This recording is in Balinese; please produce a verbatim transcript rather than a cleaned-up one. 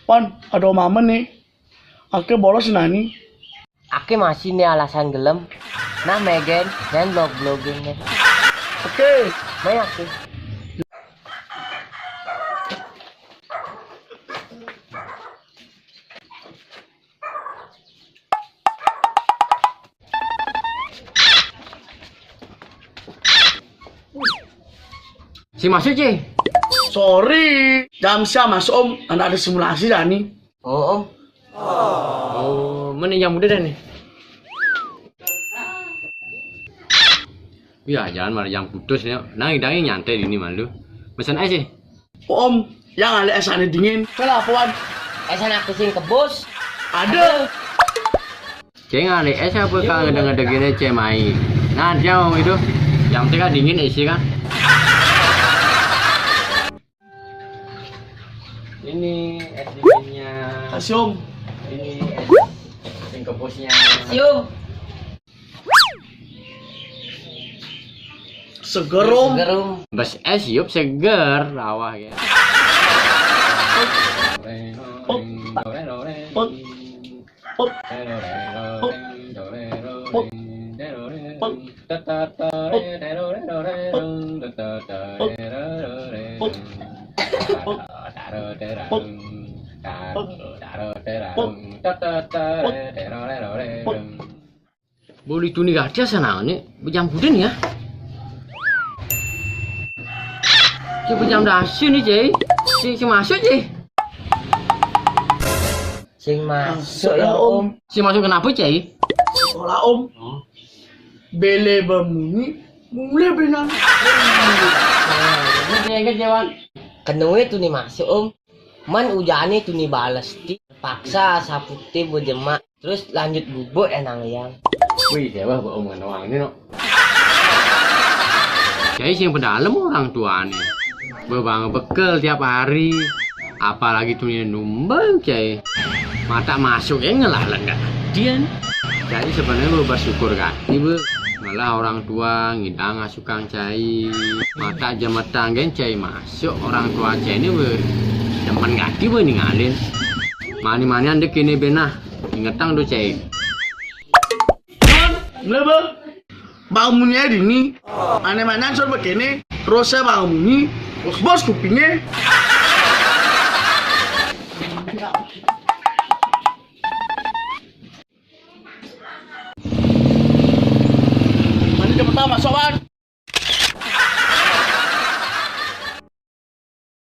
Pan, ada mama nih. Ake bolos nani. Ake masih nih alasan gelem. Nah, megen, jangan blog-blogging nih. Oke. Banyak sih. Si masuk, Ci. Sorry, jam sia masuk, Om. Anak ada simulasi dah nih. Oh, Om. Oh, mana yang muda dah nih? Ya, jangan malah yang putus ya. Nang idangnya nyantai di ini malu. Pesan aja sih. Om, yang ada es aneh dingin. Kelapuan. Es anak sing kebus. Ada. Ceng, ada es apa kang ngedeng-ngedeng gini, cemai? Nah, dia mau itu. Yang penting kan dingin isi kan. Ini es dinginnya. Kasih, Om. Ini es sing kebusnya. Sium. Seger, Om. Seger, Om. Bas es yup seger, rawah ya. Om. Om. Om. Om. Om. Om. Om. Om. Om. Om. Om. Boli tuni gati asa naone, bejam pudin ya. Si bejam dasi nih, Cai. Si, si masuk, Cai. Sing masuk ya, Om. Si masuk kenapa, Cai? Sekolah, Om. Oh. Bele bemunyi, mulai benang. Ingat, ingat, Jawan. Kenue tuni masuk, Om. Man ujane tuni bales ti. Paksa saputi bejemak. Terus lanjut gubuk enang liang. Wih, dewa bawa omongan doang ini, no. Cai sing pedalem orang tuane. Bebang bekel tiap hari. Apalagi tuni numbang, Cai. Mata masuk ya ngelah lenggak. Dian. Cai sebenarnya lu bersyukur kan. Ibu malah orang tua ngidang asukang Cai. Mata jemetang gen Cai masuk orang tua Cai ini ber demen gati ber ningalin. Mani-mani ande kene benah. Ingetang do, Cai. Mulai, Bang. Bangun ya dini. Aneh mana ansor begini. Terus saya bangun ini. Bos kupingnya. Mani cepetan masuk, Bang.